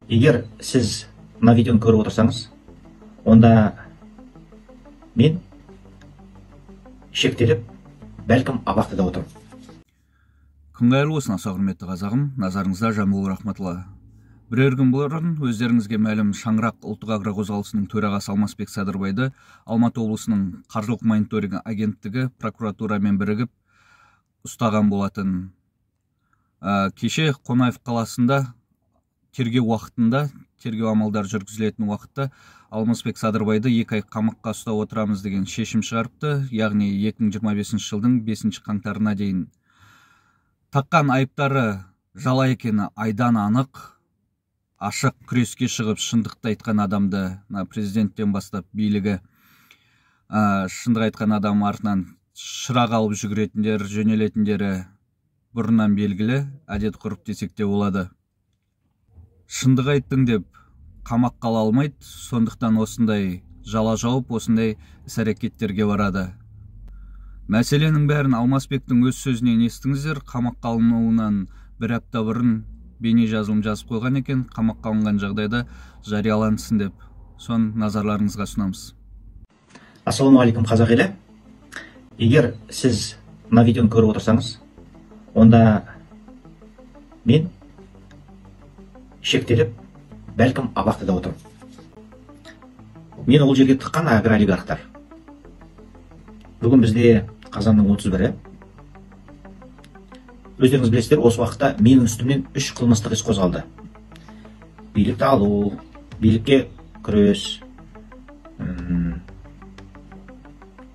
Егер сіз мына видеоны көріп отырсаңыз, онда мен шектеліп, бәлкім абақтыда отырмын. Күн қайырлы болсын, аса құрметті қазағым. Назарыңызда Жамбыл Рахматулла. Бірер күн бұрын өздеріңізге мәлім Шаңырақ ұлттық агроқозғалысының төрағасы Алмасбек Садырбайды Алматы облысының қаржылық мониторинг агенттігі прокуратурамен бірігіп ұстаған болатын. Кеше Қонаев қаласында тергеу уақытында, тергеу амалдары жүргізілетін уақытта Алмасбек Садырбайды 2 ай қамаққа ұстап отырамыз деген шешім шығарыпты, яғни 2025 жылдың 5 қаңтарына дейін. Таққан айыптары жала екені айдан анық. Ашық күреске шығып шындықты айтқан адамды, президенттен бастап билігі, шындық айтқан адам артынан шырақ алып жүгіретіндер, жөнелетіндері бұрыннан белгілі, әдет ғұрып десек те болады. Шындық айттың деп қамаққа ала алмайды, сондықтан осындай жала жауып, осындай іс-әрекеттерге барады. Мәселенің бәрін Алмасбектің өз сөзінен естіңіздер. Қамаққа алынуынан бір апта бұрын бейне жазылым жазып қойған екен, қамаққа алынған жағдайда жариялансын деп. Сон назарларыңызға ұсынамыз. Ассалаумағалейкум, қазақ елі. Егер сіз мына видеоны көріп отырсаңыз, онда мен шектеліп, бәлкім абақтыда отырмын. Мен ол жерге тыққан агроолигархтар. Бүгін бізде қазанның 31-і. Өздеріңіз білесіздер, осы уақытта менің үстімнен 3 қылмыстық іс қозғалды. Билікті алу, билікке күрес,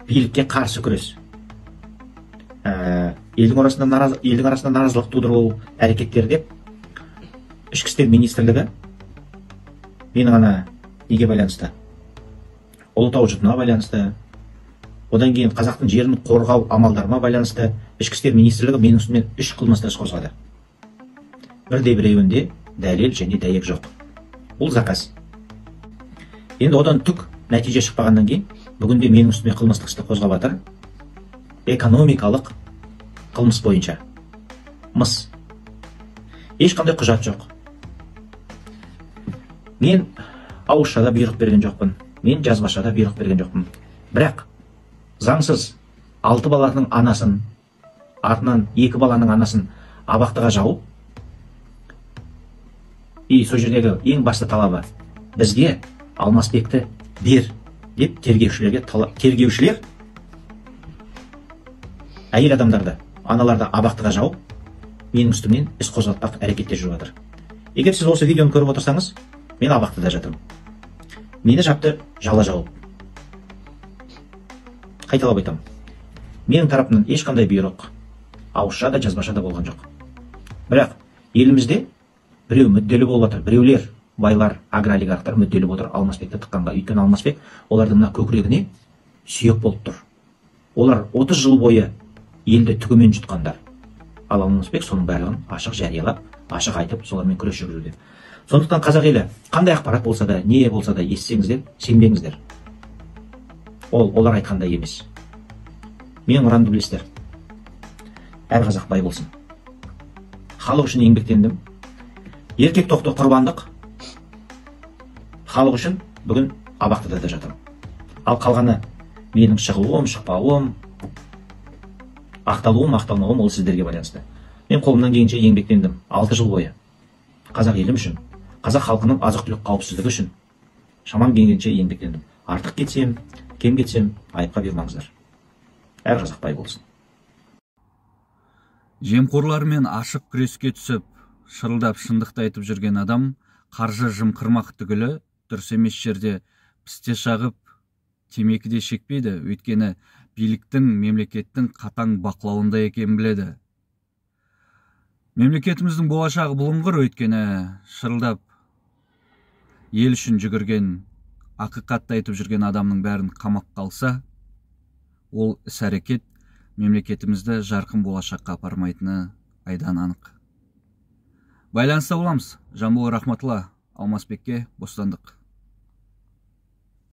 билікке қарсы күрес. Елдің арасында наразылық тудыру әрекеттері деп Ішкі істер министрлігі менің ана неге байланысты, Ұлытау жұртына байланысты, одан кейін қазақтың жерін қорғау амалдарыма байланысты Ішкі істер министрлігі менің үстімнен 3 қылмыстық іс қозғады. Бірде біреуінде дәлел және дәйек жоқ. Бұл заказ. Енді одан түк нәтиже шықпағаннан кейін бүгінде менің үстіме қылмыстық істі қозғап жатыр. Экономикалық қылмыс бойынша. Мыс. Ешқандай құжат жоқ. Мен ауызша да бұйрық берген жоқпын. Мен жазбаша да бұйрық берген жоқпын. Бірақ заңсыз 6 баланың анасын, артынан 2 баланың анасын абақтыға жауып, и сол жердегі ең басты талабы бізге Алмасбекті бер деп тергеушілер әйел адамдарды, аналарды абақтыға жауып, менің үстімнен іс қозғалтпақ әрекеттер жүріп жатыр. Егер сіз осы видеоны көріп отырсаңыз, мен абақтыда жатырмын. Мені жапты жала жауып. Қайталап айтамын. Менің тарапымнан ешқандай бұйрық ауызша да жазбаша да болған жоқ. Бірақ елімізде біреу мүдделі болып жатыр, біреулер, байлар, агроолигархтар мүдделі болып отыр Алмасбекті тыққанға. Өйткені Алмасбек олардың мына көкірегіне сүйек болып тұр. Олар 30 жыл бойы елді түгімен жұтқандар. Ал Алмасбек соның барлығын ашық жариялап, ашық айтып, солармен күрес жүргізуде. Сондықтан қазақ елі, қандай ақпарат болса да, не болса да естісеңіздер, сенбеңіздер. Олар айтқандай емес. Менің ұранымды білесіздер. Әр қазақ бай болсын. Халық үшін еңбектендім. Еркек тоқты құрбандық. Халық үшін бүгін абақтыда да жатырмын. Ал қалғаны менің шығуым, шықпауым, ақталуым, ақталмауым ол сіздерге байланысты. Мен қолымнан келгенше еңбектендім 6 жыл бойы. Қазақ елім үшін, қазақ халқының азық-түлік қауіпсіздігі үшін шамам келгенше еңбектендім. Артық кетсем, кем кетсем, айыпқа бұйырмаңыздар. Әр қазақ бай болсын. Жемқорлармен ашық күреске түсіп, шырылдап шындықты айтып жүрген адам қаржы жымқырмақ түгілі дұрыс емес жерде пісте шағып, темекі де шекпейді, өйткені биліктің, мемлекеттің қатаң бақылауында екенін біледі. Мемлекетіміздің болашағы бұлыңғыр, өйткені шырылдап ел үшін жүгірген, ақиқатты айтып жүрген адамның бәрін қамаққа алса, ол іс-әрекет мемлекетімізді жарқын болашаққа апармайтыны айдан анық. Байланыста боламыз. Жамбыл Рахматулла, Алмасбекке бостандық.